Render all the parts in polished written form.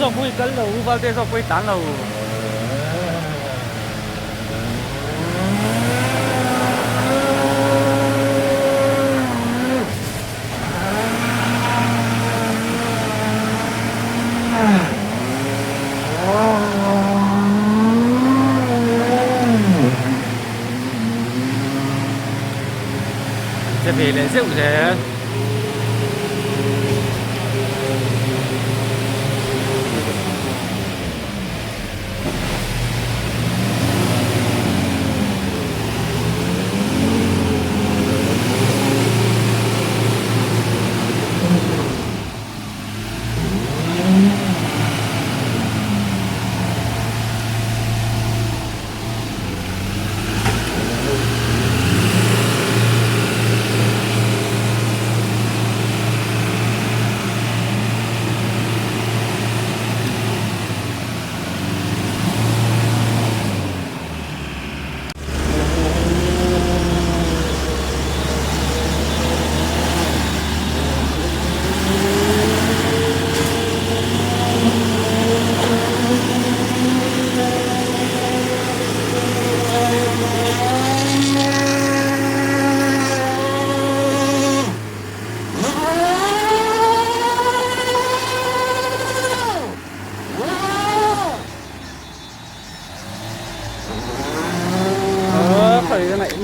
zawk pawh hi kal lo, U Valte zawk pawh hi tlan lo. Che ve leh zeuh zel.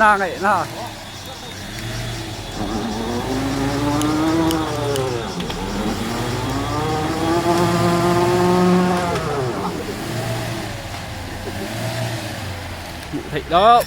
Na ngaih na. Hmuh theih loh.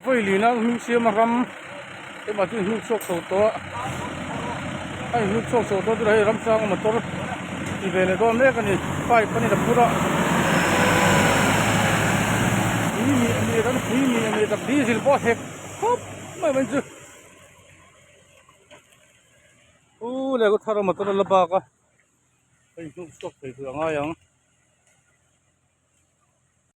Vawi lina hming siam a ram emaw chu inhnuk chhuak chho tawh a inhnuk chhuak chho tawh chu hei ramsanga motor ti ve leh dawn mek a ni pipe a ni ta phur a tui mi a ni tak tui mi a ni tak diesel pawh a hek khawp mai mai chu u leh khaw thar a motor a la bak a hei hnuk chhuak thei tur a ngai ang.